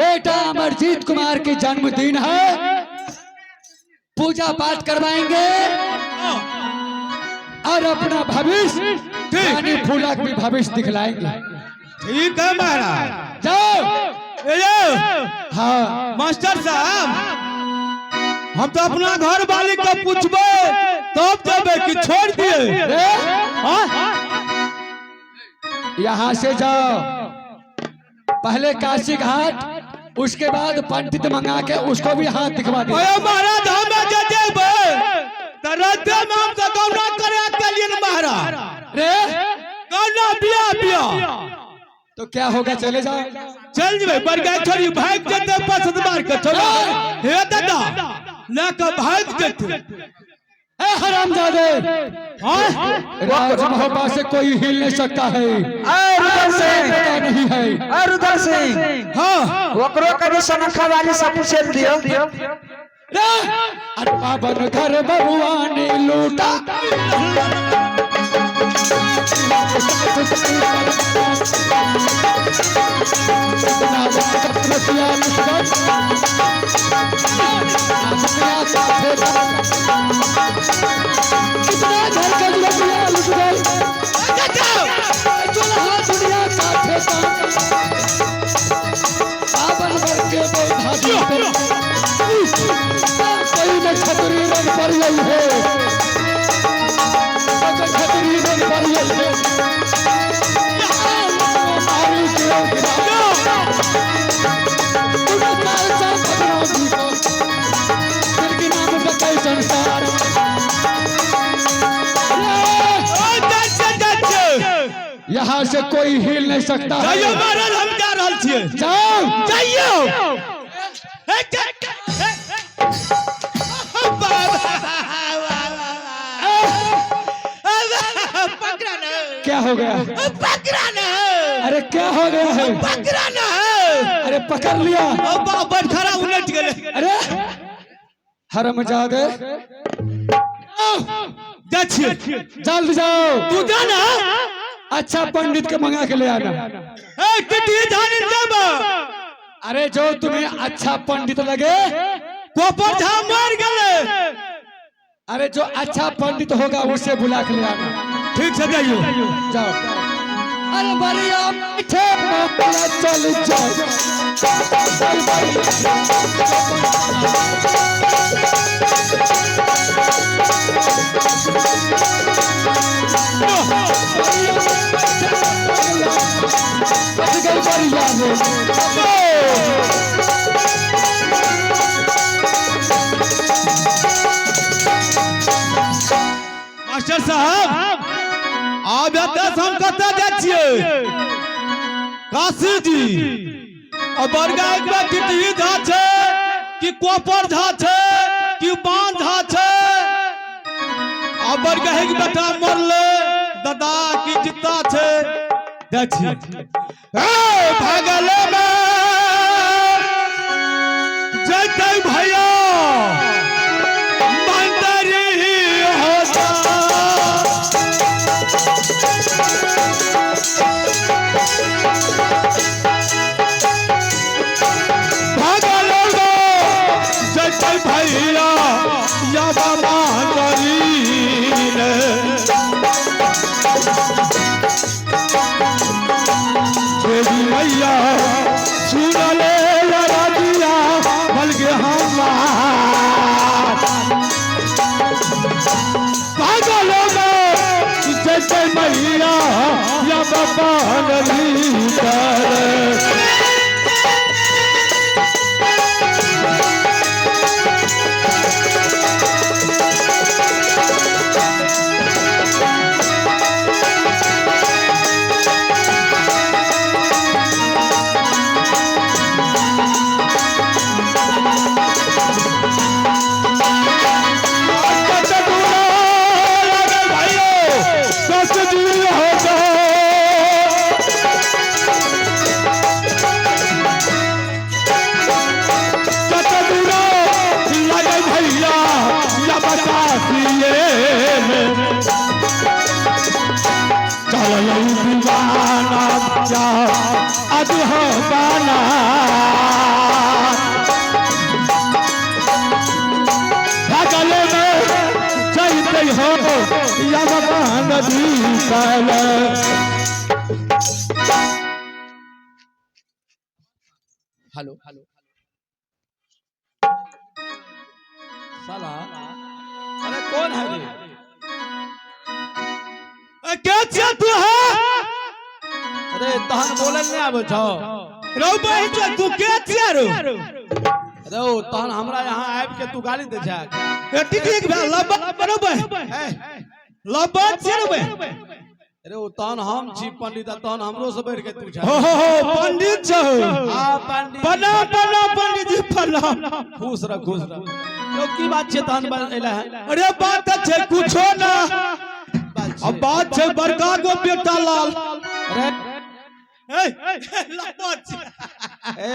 बेटा अमरजीत कुमार की जन्मदिन है, पूजा पाठ करवाएंगे और अपना भविष्य रानी फूला भी भविष्य दिखलाएंगे। ठीक है महाराज। जाओ। ए यो, हाँ मास्टर साहब, हम तो अपना घर वाली के पूछबे तब जेबे कि छोड़ दिए। रे, हाँ? यहाँ से जाओ, पहले काशी घाट, उसके बाद पंडित मंगा के उसको भी हाथ दिखवा दे। अरे महाराज, हम जे जेबे त राते में हम तो गौना करे के लिए न महाराज। रे गौना बिया बिया। तो क्या होगा, चले जाओ। चल जेबे पर गए छोड़ी भाग जेते पसंद मार के छोड़ो। हे दादा ले के भाग जेते। ए हरामजादे, हाँ? राज महोबा से कोई हिल नहीं सकता है। अरे रुदल सिंह, पता नहीं है। अरे रुदल सिंह, हाँ ओकरो कभी सनखा वाली सब पूछे दियो। रे, अरे बाबन घर बबुआ ने लूटा। कितना घर का रुपया लुट गए, चूल्हा दुनिया काठे बावन बर के बौधा जीते। कोई न छतरी रंग पर गई है, छतरी रंग पर गई है। मारी क्यों गिरा? तुझे खालसा भगवान जी को, जिनके नाम बकाई संसार। ओ जाচ্ছে जाচ্ছে। यहाँ से कोई हिल नहीं सकता है। जाइयो महाराज, हम जा रहल छियै। जाओ। जाइयो। हे जा हे, बाबा, पकड़ा ना। क्या हो गया? पकड़ा ना। अरे क्या हो गया है? पकड़ा ना। अरे पकड़ लिया। ओ बाबा खड़ा उलट गेले। अरे हरमजादे, जा छियै। जल्द जाओ। तू जा ना। अच्छा पंडित के मंगा के ले आना। ए टिटी धान जब अरे जो तुम्हें अच्छा पंडित लगे, कोपर झा मर गेले। अरे जो अच्छा पंडित होगा उसे बुला के ले आना। ठीक से जाइयो। जाओ। अरे बढ़िया मीठे मामला चल जाओ। चल बढ़िया। बच गई बढ़िया रे। मास्टर साहब, आब एतऽ से हम कतऽ जाइ छियै? काशी जी आ बड़गाँव मे टिटही झा छै कि कोपर झा छै कि बाण झा छै? आ बड़गाँव के बेटा मरलै दादा की जिता छै? जाइ छियै। ए भागल मे जैतै भैया मंतरी होता। भागल जैतै भैया या बाबा देवी मैया सुनले रजिया बलगे हमार। पागल जैतै मैया या बाबा नदी कर। दीवाना अदह बाना। बीतल। हेलो हेलो साला, अरे कौन है रे? के छियै तू है? अरे तहन बोलल नहीं आबै छौ। रौ बहिन जो, तू के छियै रो? अरे ओ तहन हमरा यहाँ आबि के तू गाली दे छै? ए ठीक भेल लब्बा रौ बहिन, लब्बा छियै रौ बहिन। अरे ओ तहन हम छी पंडित, आ तहन हमरो से बढ़ि के तू छै? हो हो हो, पंडित छौ। हाँ पंडित। प्रणाम प्रणाम पंडित जी, प्रणाम। खुश रह खुश रह। तो की बात छै तहन एला है? अरे बात छै कुछो ना, अब बात छै बड़का गो बेटा लाल। अरे ए लब्बा छियै। ए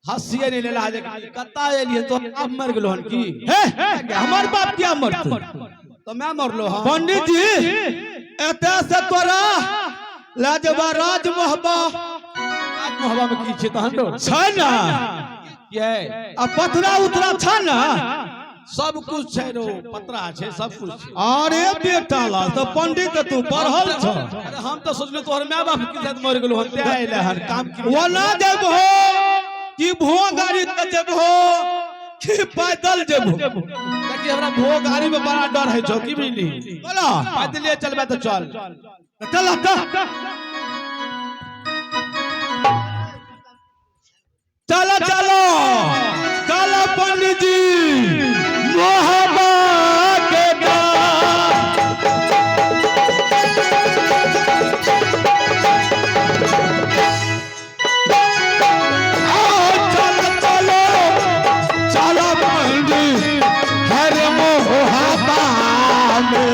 हंसिए नहीं लेला जे कत्ता एलियै तो आप मर गेलो हन की? हे हमर बाप क्या मरतै? तो मैं मरलो हन। पंडित जी एतय से तोरा ले जेबा राजमहबा। राजमहबा में की छै तहन रो? छै ना। ये आ पथरा उतरा छै ना? सब कुछ छै रो, पतरा छै, सब कुछ छै। अरे बेटा लाल तो पंडित तू पढ़ल छ। अरे हम तो सोचलु तोहर my बाप के साथ मर गेलो हन, तें एले हन काम की। ओना जेबहो कि भो गाड़ी ते जेबहो कि पैदल जेबहो? देखी हमरा भो गाड़ी में बड़ा डर है छौ, की बुझली? बोला। पैदले चलबे तो चल। चल चल चलो चलो पंडित जी मोहब्बत के द्वार। आओ चलो चलो चलो पंडित हर मोहब्बत में।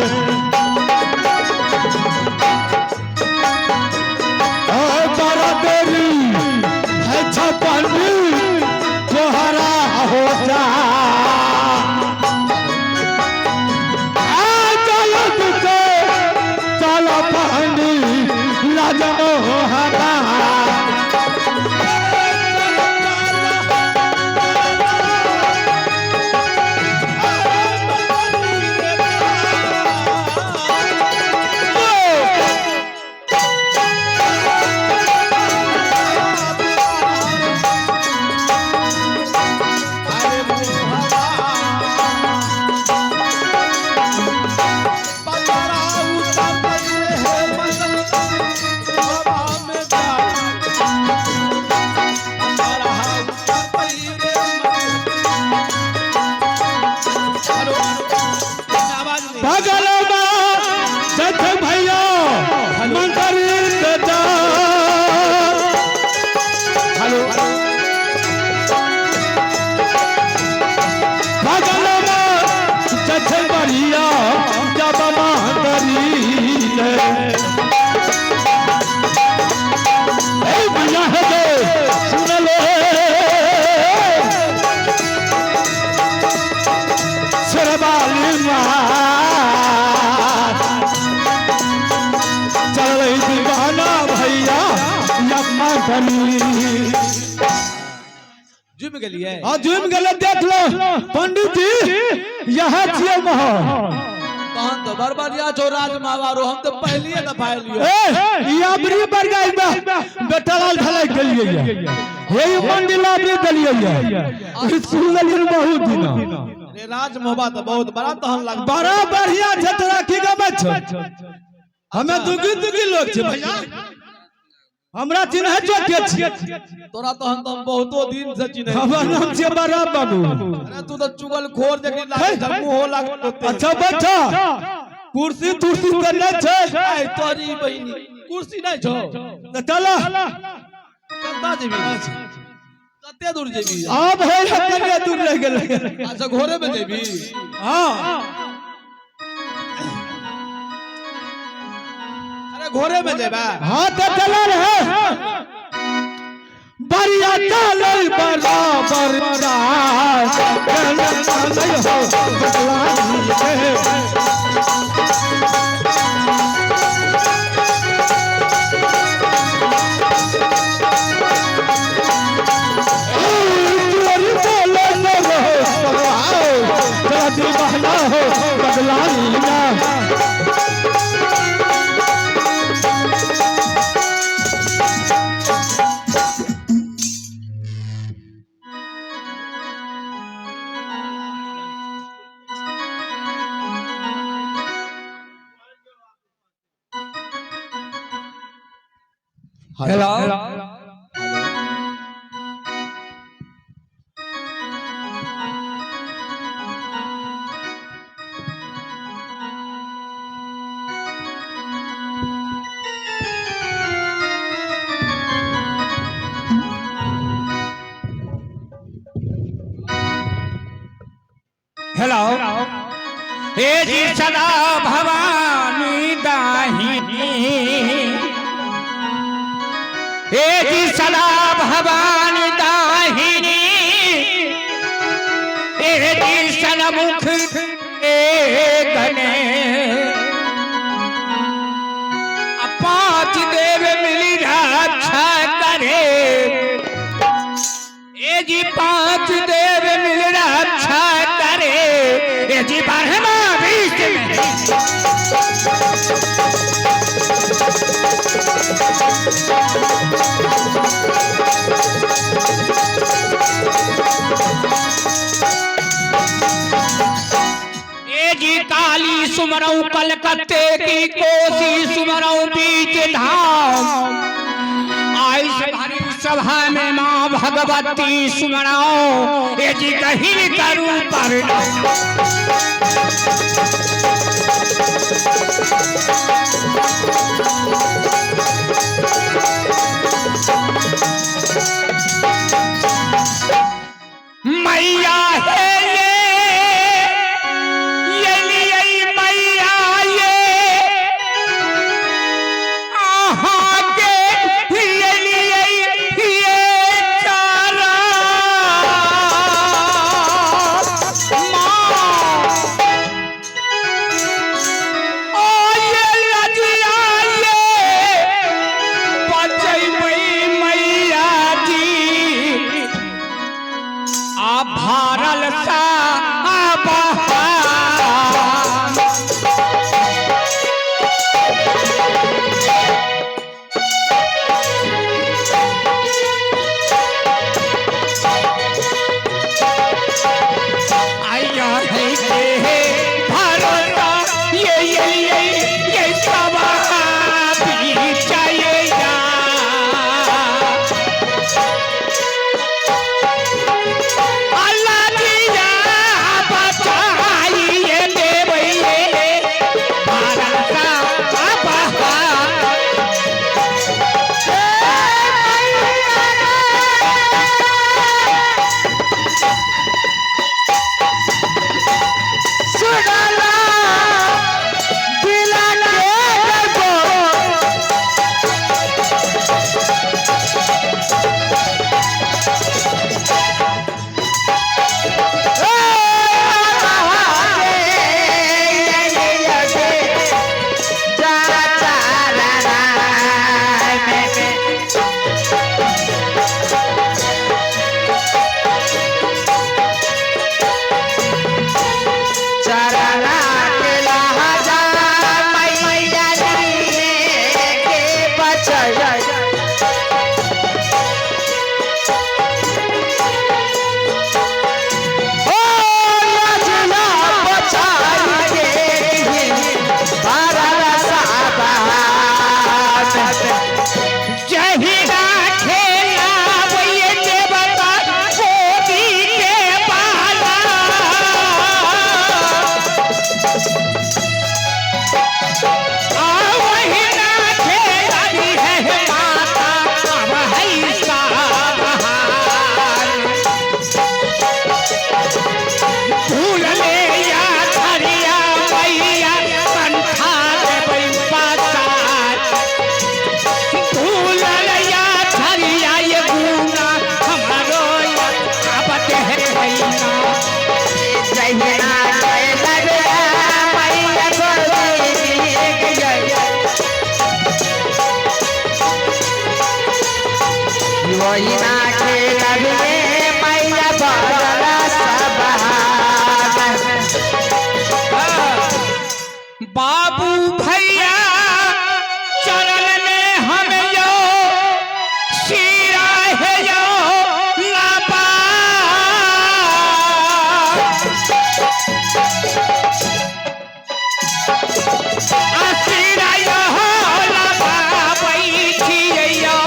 ओ बराबरी है छपनी तोहरा हो जा। आ चलो तुझे चलो पंडित राजा मोहब्बत। अरे मोहब्बा पतरा उतर है मगर हवा में जा। पतरा उतर रे मगर। हेलो, आवाज नहीं। बगल में जथ भैया मंदिर के द्वार। हेलो बगल में जथ बढ़िया जब मंदिर। ए भैया हे गे, सुन ले सरबाली माँ चल रही दीवाना भैया यम्मा बनी। जुम गेलियै। हाँ जुम गेलै, देख लो पंडित जी यहाँ छियै महल। तहन तो बड़ बढ़िया छौ राजमावा रो, हम तो पहलिए दफा एलियो। ए ई अबरी बरगाई में बेटा लाल ढलाई केलियै ये, हे ई मंदिर अबरी देलियै ये, स्कूल देलियै बहुत दिन। अरे राजमहबा तो बहुत बड़ा तहन लग। बड़ा बढ़िया छै तोरा की गमै छौ? हमे दुगी दुगी लोग छै भैया, हमरा चिन्है छौ के छियै? तोरा तहन तो हम बहुतो दिन से चिन्है। हमर नाम छियै बड़ा बाबू। अरे तू तो चुगलखोर जकी लागै छै, मुंहो लागै ओते। अच्छा बैठा, कुर्सी तुर्सी तऽ नहि छै? आइ तोरी बहिनी कुर्सी नहीं छौ। तऽ चल। कत्ता जेबी, कते दूर जेबी? आब है कनिए दूर रहि गेलै। अच्छा घोड़े में जेबी? हाँ। अरे घोड़े में जेबा? हाँ तो चलल है बढ़िया, चलै बराबर चाल। चलै हो बदलानी के। चोरी बोले न रहो आओ, चला दीवाना हो बदलानी ना। हेलो। हेलो। हे जी सदा भवानी दाहिनी, हे जी सदा भवानी दाहिनी, हे जी सनमुख ए गने पांच देव मिली रक्षा करे, ए जी पांच देव मिल रक्षा करे, ए जी बारहमा बीस में। ए जी काली सुमरऊ कलकत्ते की कोसी सुमरऊ बीच धाम, आइस भरी सभा में माँ भगवती सुमराओ, ए जी कहीं करू पर। मैया है ये लिए मैया ये आहा के ये लिए ये चारा माँ ओ ये लजिया ये बचैबी मैया जी आ भारल सा बहार। आया है के भरोसा ये ये ये ये सवा भी चाहिए जा। अल्लाह दिया बचाइए देवइए भरोसा बहार। सुनला दिला के गो। जहिरा खेला वही देवता गोदी के बाला, आ वही ना खेलारी है माता अब है साबहार। फूल ले या धरिया मैया कंठा देबै पसार, फूल लैया धरिया ये गुना हमारो आवत है भैया। बाबू भैया चरण में हम यो सिरा है यो लापा, आ सिरा यो लापा बैठिए यो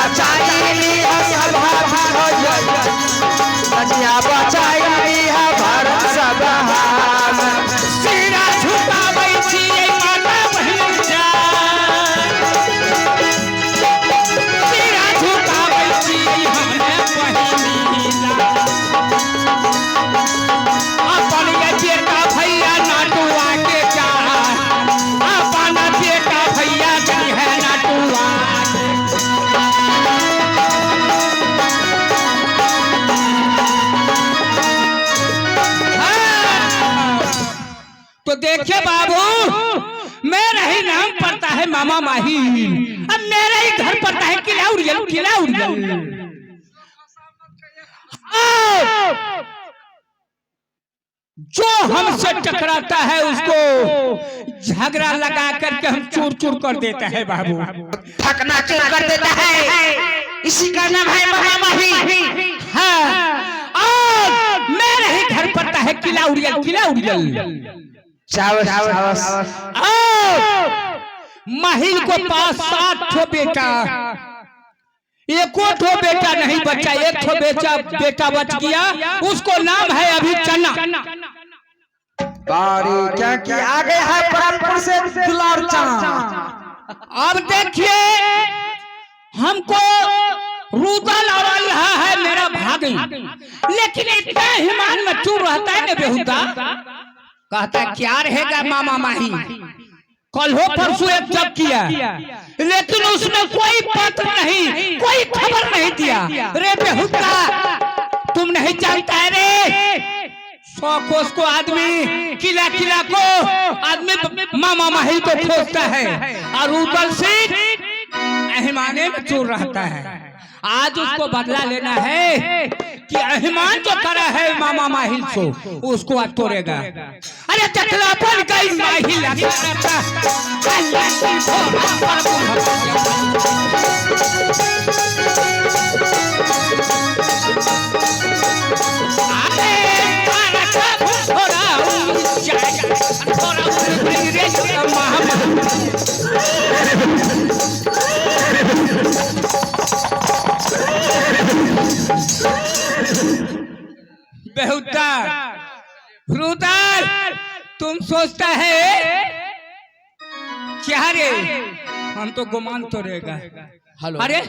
बचाई सभा लजिया बचाई भर सभा सीरा झुकाबै छियै माता बहिन जान। सीरा झुकाबै छियै हमे बहिनी अपन ये बेटा भैया नाटुआ के जान, अपन बेटा भैया की है नाटुआ के। हाँ। तो देखिए बाबू, मेरा ही नाम पड़ता है मामा माही, अब मेरा ही घर पड़ता है किला उड़ियल, किला उड़ियल। जो हमसे टकराता है उसको झगड़ा लगा करके हम चूर चूर कर देता है बाबू। थकना चूर कर देता है, इसी का नाम है मामा माही। हाँ, और मेरा ही घर पड़ता है किला उड़ियल, किला उड़ियल। चावस चावस। और महिल को पास 7 ठो बेटा, एको ठो बेटा नहीं बचा, एक ठो बेटा बेटा बच गया, उसको नाम है अभी चना। बारी क्योंकि आ गए है परमपुर से दुलार चांद। अब देखिए हमको रूदल और अल्लाह है मेरा भागी, लेकिन इतना हिमान में चूर रहता है ना बेहुदा, कहता है क्या रहेगा मामा माही। कल हो परसों एक जब किया, लेकिन उसमें कोई पत्र नहीं, कोई खबर नहीं दिया। रे बेहुदा, तुम नहीं जानता है रे, 100 कोस को आदमी किला किला को आदमी मामा माही को खोजता है, और उदल सिंह अहिमाने में चूर रहता है। आज उसको बदला लेना है कि अहिमान जो करा है मामा माहिल को, उसको आज तोड़ेगा। अरे चकला पर गई माहिल, अल्लाह की भोला पर अरे तारा का भोला उड़ जाए, भोला उड़ गई रे मामा। बेहुदा रुदल, तुम सोचता है क्या रे, हम तो गुमान तो रहेगा। हेलो। अरे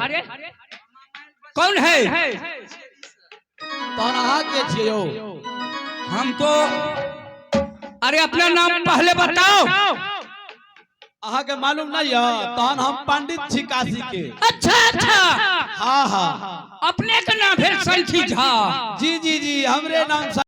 कौन है? तहन अहाँ के छियै यौ? हम तो, अरे अपना नाम पहले बताओ। अहाँ के मालूम नहीं है? तहन हम पंडित छी काशी के। अच्छा अच्छा। हाँ हाँ। अपने का नाम फिर संखी झा। जी जी जी, हमरे नाम।